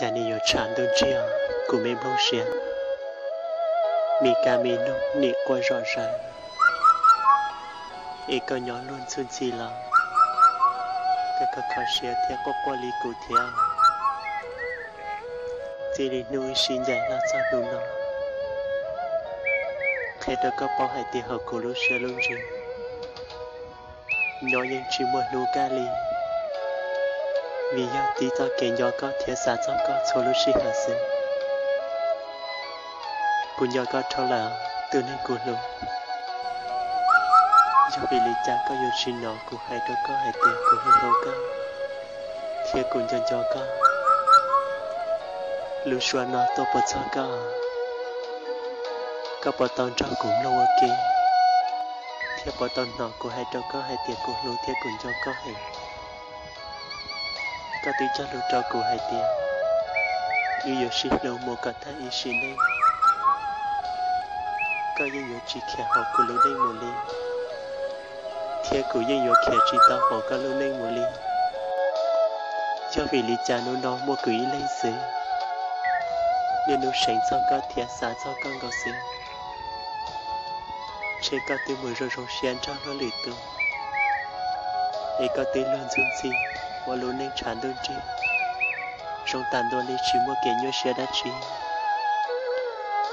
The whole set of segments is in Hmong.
Cas nim yuav tshav ntuj ntsiag, kuv me nplooj siab, me kab me noog nim quaj zom zaws, es koj nyob luag ntxhwb ntxhi los, koj kho kho siab thiab quaj quaj li kuv thiab. Txij li hnub wb sib ncaim los txog hnub no, qhia rau koj paub hais tias hauv kuv lub siab lub ntsws nyob yeej tsis muaj hnub kaj li, vim yog tib txoj kev nco koj thiab xav txog koj txhua lub sij hawm xwb. Kuv nco koj dhau lawm, tus neeg kuv hlub. Yog vim li cas koj yuav tsis hnov kuv hais rau koj hais tias kuv hlub hlub koj thiab kuv nco nco koj? Lub suab no tuaj puas txog koj? Koj puas tau nrog kuv mloog ua ke, thiab puas tau hnov kuv hais rau koj hais tias kuv hlub thiab kuv nco koj heev? Koj twb cog lus rau kuv hais tias wb yuav sib hlub mus kom tag ib sim neej. Koj yeej yuav tsis khiav hauv kuv lub neej mus li, thiab kuv yeej yuav khiav tsis tau hauv koj lub neej mus li. Yog vim li cas hnub no muaj kuv ib leeg xwb, niaj hnub seev txog koj thiab xav txog koj nkaus xwb? Ntshe koj twb mus zoo zoo siab nrog luag lwm tus, es koj twb luag ntxhwb ntxhi ua lub neej tshav ntuj nrig, zoo tas ntua li tsis muaj kev nyuaj siab dab tsi.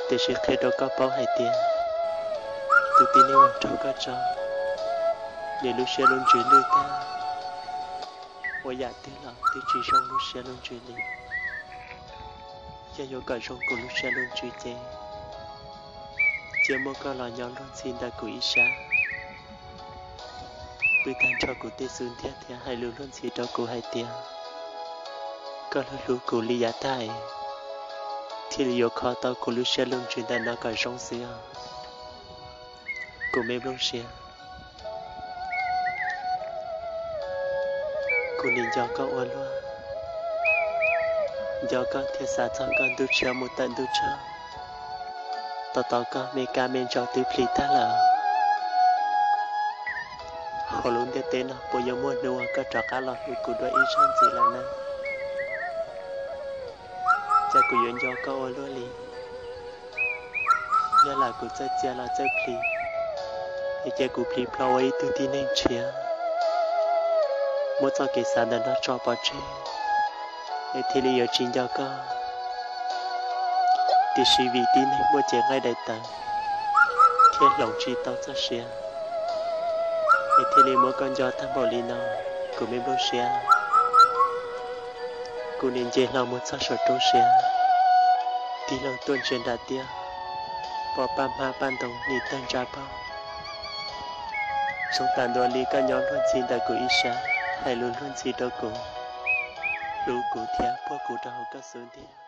Tiam sis qhia rau koj paub hais tias tus tib neeg uas nrog koj tso, nws lub siab lub ntsws lwj tag, ua yam twg los twb tsis zoo lub siab lub ntsws li. Yog yuav kom zoo kuv lub siab lub ntsws ces cia muab koj los nyob luag ntxhi ntawm kuv ib sab, pw tag nrho kuv tej xub ntiag thiab hais lus luag ntxhi rau kuv hais tias koj hlub hlub kuv li yav tag, thiaj li yuav kho tau kuv lub siab lub ntsws ntawm no kom zoo xwb os. Kuv me nplooj siab, kuv nim nco koj ua luaj, nco koj thiab xav txog koj ntuj tshiab mus tawm ntuj tsaug, tos tos koj me kab me ntsaum twb plis tag lawm. Hauv lub ntiaj teb no puas yuav muaj hnub uas koj rov qab los hlub kuv dua ib zaug ntxiv lawm na? Cas kuv yuav nco koj ua luaj li? Yog lam kuv txawj txia los txawj plis, es cia kuv plis plho ua ib tug tib neeg tshiab, muab txoj kev xav ntawm no tso pov tseg, es thiaj li yuav tsis nco koj. Tiam sis vim tib neeg muaj cev nqaij daim tawv thiab hloov tsis tau txoj sia, es thiaj li muab koj nco tag npaum li no, kuv me nplooj siab. Kuv nim nce hlo mus txog saum roob siab, tig loo tuaj ntsia nram tiaj, pom paj hmab paj ntoo nim tawg ntsa paug. Zoo tas ntua li koj nyob luag ntxhi ntawm kuv ib sab, hais lus luag ntxhi rau kuv, hlub kuv thiab puag kuv rau hauv koj xub ntiag.